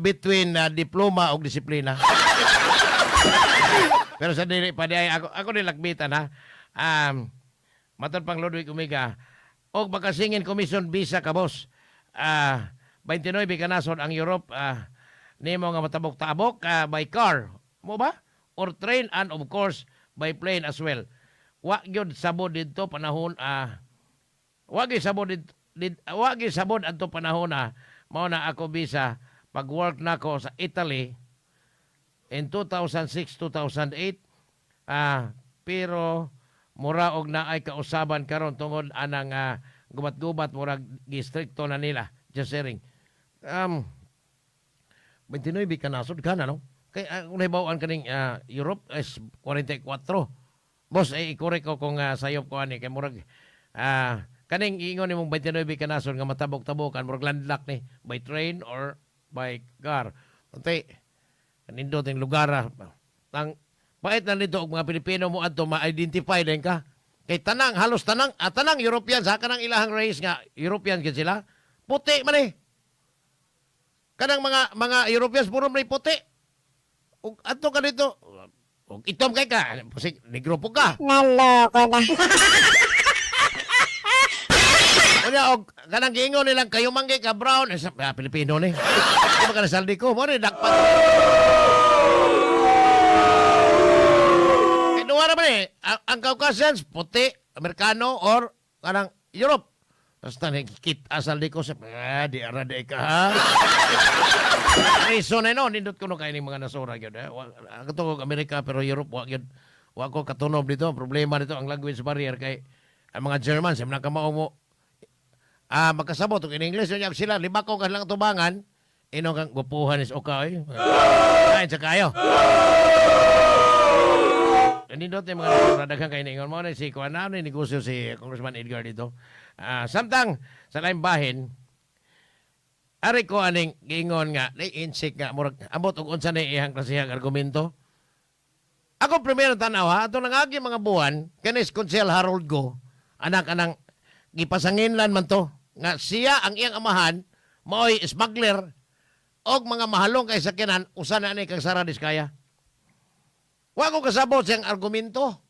Between diploma o disiplina. Pero sa dili pa di ay ako nilakbitan ha. Matod pang Ludwig Umiga og makasingin commission visa ka, boss. 29 ka nasod ang Europe nimo nga matabok-tabok by car mo ba or train and of course by plane as well. Wa gyud sabod didto panahon, wa gyud sabod wa gyud sabod adto panahon na mao na ako visa pag work nako sa Italy in 2006 2008, pero mura og naay kausaban karon tungod anang gubat-gubat, murag gistrikto na nila. Just sharing. 29 ka nasod ka na, no? Kay kung nahibaw-an kaning Europe is 44. Boss, eh, i-correct ko kung sayop ko ani kay murag kaning ingon nimong 29 ka nasod nga matabok-tabokan, murag landlocked ni by train or by car. Untay nindot yung lugar ah. Ang pait na nito og mga Pilipino mo adto, ma-identify din ka. Kay tanang halos tanang tanang European sa kanang ilahang race nga European gid sila. Puti man eh. Kanang mga Europeans puro man puti. Ug adto ka dito ug itom kay ka, pusik negro po ka. Naloko na. Unya og kanang giingon nilang kayo manggi ka brown eh, sa Pilipino ni. Di ba ka nasaldi ko? Mo ni dakpat. Eh, duwa naman eh. Ang Caucasians, puti, Amerikano, or kanang Europe. Basta nakikita saldi ko sa, di ara di ka ha. Reason eh no, nindot ko no kayo ng mga nasura yun. Eh. Ako to Amerika pero Europe, wa yun. Wa ko katunob dito. Ang problema dito, ang language barrier kay ang mga Germans, sa mga kamao mo, makasabot og in English yun sila, libako ka lang tubangan, ino kang gupuhan is okay. Ay, sa kayo. Nindot yung mga nasura, daghan kayo ningon mo na si kuan na ni negosyo si Congressman Edgar dito. Samtang sa laing bahin, ari ko aning giingon nga ni insik nga murag ambot og unsa ni iyang klasehang argumento. Ako primero tanaw ha, atong nangagi mga buwan kanis Konsehal Harold Go, anak anang gipasanginlan man to nga siya ang iyang amahan maoy smuggler og mga mahalong kay sakyanan usa na ni kang Sara Diskaya. Wa ko kasabot siyang argumento.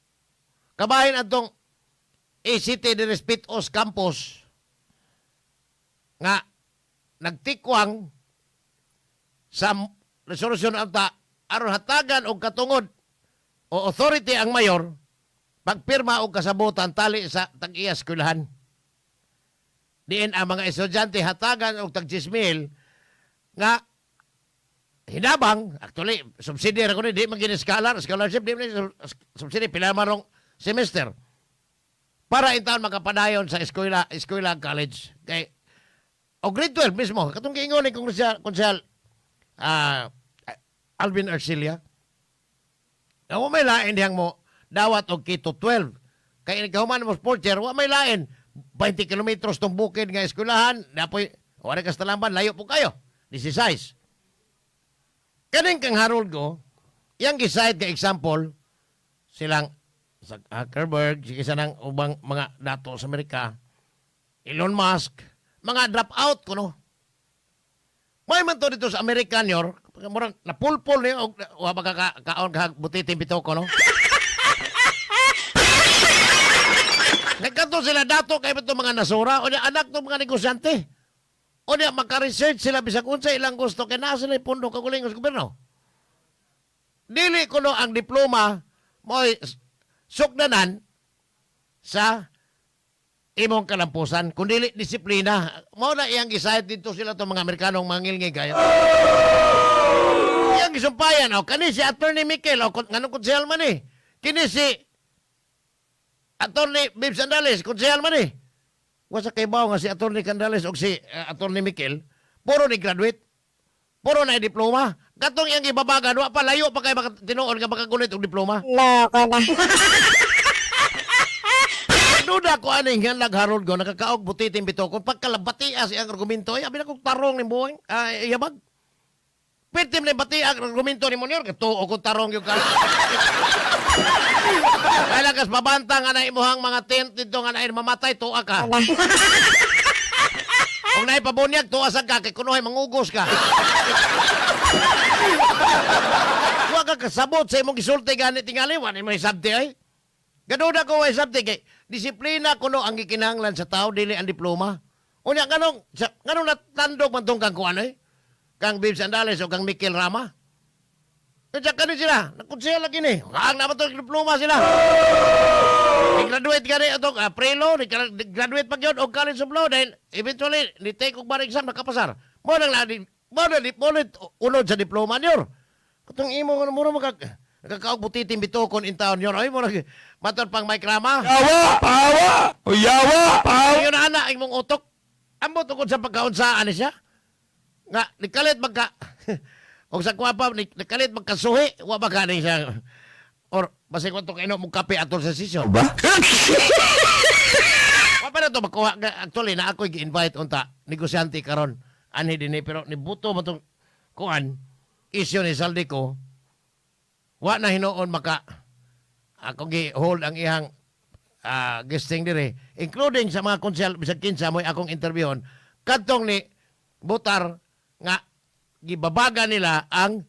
Kabahin atong ACT de Respetos Campos nga nagtikwang sa resolusyon anta aron hatagan og katungod o authority ang mayor pagpirma og kasabutan tali sa tag-iya eskwelahan. Diin ang mga estudyante hatagan og tag 10,000 nga hinabang, actually subsidy ra kuno, di man gini scholarship, di man subsidy pila man rong semester para intaon makapadayon sa eskwela college kay o grade 12 mismo katong giingon ni Konsehal Alvin Arcilia nga wa may lain dihang mo dawat og K-12 kay ikahuman mo fourth year, wa may lain 20 kilometros tong bukid nga eskwelahan napoy wala ka sa talamban, layo po kayo 16. Kaning kang Harold Go, yang gisayad ka example silang Zuckerberg, sige sa nang ubang mga dato sa Amerika, Elon Musk, mga drop out kuno. May man to dito sa Amerika nyor, murag napulpol niyo og wa ba ka kaon ka butitin pitoko no. Nagkanto sila dato kay ba mga nasura o anak to mga negosyante. O niya maka-research sila bisag unsa ilang gusto kay naa sila pondo kagulingon sa gobyerno. Dili kuno ang diploma mo'y sukdanan sa imong kalampusan, kundi disiplina. Mao na iyang gisayad dito sila itong mga Amerikanong mangilngig kayo. Iyang gisumpayan, o kani si Attorney Mikel, o nganong konsehal man eh. Kini si Attorney Babes Andales, konsehal man eh. Wa sa kaybaw nga si Attorney Candales o si Attorney Mikel, puro ni graduate, puro na diploma. Katong iyang gibabagan, wa pa layo pa kay baka tinuod nga makagunit og diploma. Loko na. Duda ko ani nga nagharold ko nakakaog butiting bito kung pagkalabati as iyang argumento ay abi na kong tarong ni buhay ay yabag. Pwede man bati ang argumento ni Monyor kay tuo kong tarong yung kal. Kailan kas babanta nga na imuhang mga tent dito nga na mamatay tuwa ka. Kung naay pabunyag tuwa sa ka kay kunohay mangugos ka. kasabot sa imong gisulti gani tingali, wa ni mo isabti ay. Gaduda ko wa isabti kay disiplina kuno ang gikinahanglan sa tao, dili ang diploma. Unya nganong natandog man tong kang kuan ay? Kang Babes Andales o kang Mikel Rama. Unya kani sila, nakonsehal lagi ni. Ang naman tong diploma sila. Ni-graduate gani atong Aprilo, ni-graduate pa gyud og College of Law dahil eventually ni take og bar exam, nakapasar. Mo nang ladi, mo na di mo na unod sa diploma niyor. Katong imo nga mura magka nakakaog butiting bitokon in town yor. Ay mo nag matod pang Mike Rama. Yawa! Pawa! O yawa! Pawa! Ayon na ana imong utok. Ambot tungkol sa pagkaunsaan ni siya. Nga nikalit magka og sa kuwa pa nikalit magkasuhi, wa ba gani siya or basig ko to kainom mong kape atol sa session. Ba? Wa pa na to makuha. Actually, na ako'y gi-invite unta negosyante karon anhi dinhi, pero nibuto mo tong kuan isyu ni Zaldy Co. Wa na hinuon maka ako gi-hold ang iyang guesting dire, including sa mga konsehal, bisag kinsa mo'y akong interviewon kadtong ni Butar nga gibabaga nila ang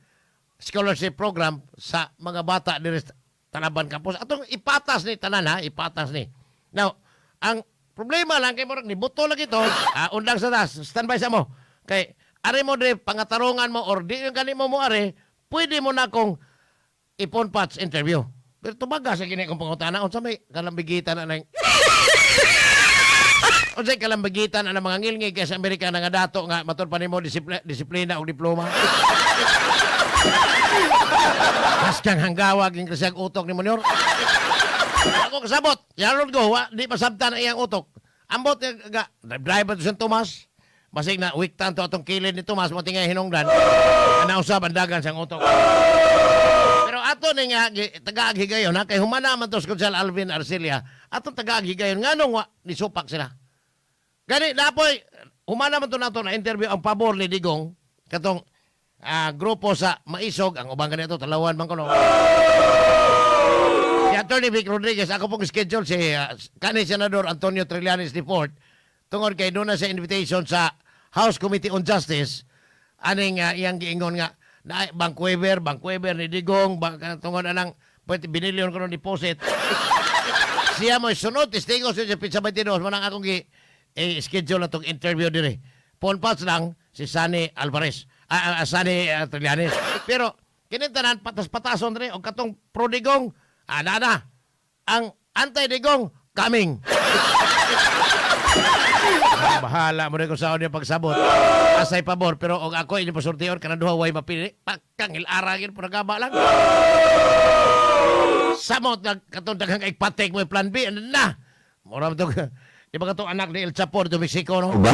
scholarship program sa mga bata diri sa Tanaban Campus. Atong ipatas ni tanan ha, ipatas ni. Now, ang problema lang kay murag ni buto lagi to, undang sa tas, standby sa mo. Kay ari mo dire pangatarungan mo or di yung gani mo mo ari, pwede mo na kong ipon patch interview. Pero tumaga sa kini kong pangutana, unsay kalambigitan na ng mga ngilngig kay sa Amerika nga dato nga matud pa nimo disiplina, disiplina og diploma. Haskang hanggawag yung kasiyang utok ni Monyor. Ako kasabot. Yarod ko, wa, di masabtan ang iyang utok. Ambot, ga, drive to San Tomas. Basig na, wiktan to atong kilid ni Tomas, mo tingay hinungdan. Anausab ang dagan siyang utok. Pero ato ni nga, tagaag higayon, ha, kay humana man to sa Konsehal Alvin Arcilia, atong tagaag higayon, nganong wa, nisupak sila. Gani, napoy, humana man to nato na interview ang pabor ni Digong, katong grupo sa Maisog, ang ubang ganito, talawan man kuno. Si Attorney Vic Rodriguez, ako pong schedule si kani Senador Antonio Trillanes IV, tungod kay doon na sa invitation sa House Committee on Justice, aning iyang giingon nga, na bank waiver ni Digong, bank, tungod anang 20 binilyon ko deposit. Siya mo sunod testigo sa pitsa 22 manang akong gi schedule na tong interview dire. Phone pass lang si Sonny Alvarez. Sonny Trillanes. Pero kini tanan patas-patason dire og katong pro-Digong, ana na. Ang anti-Digong coming. Bahala mo rin kung saan niya pagsabot. Asay pabor, pero og ako inyo pasurtiyon, kanang duha way mapili. Pakang ilaragin po nagaba lang. Samot na katong daghang ikpatek mo yung plan B, ano na? Mura mo to, di ba katong anak ni El Chapo dito Mexico, no? Ba?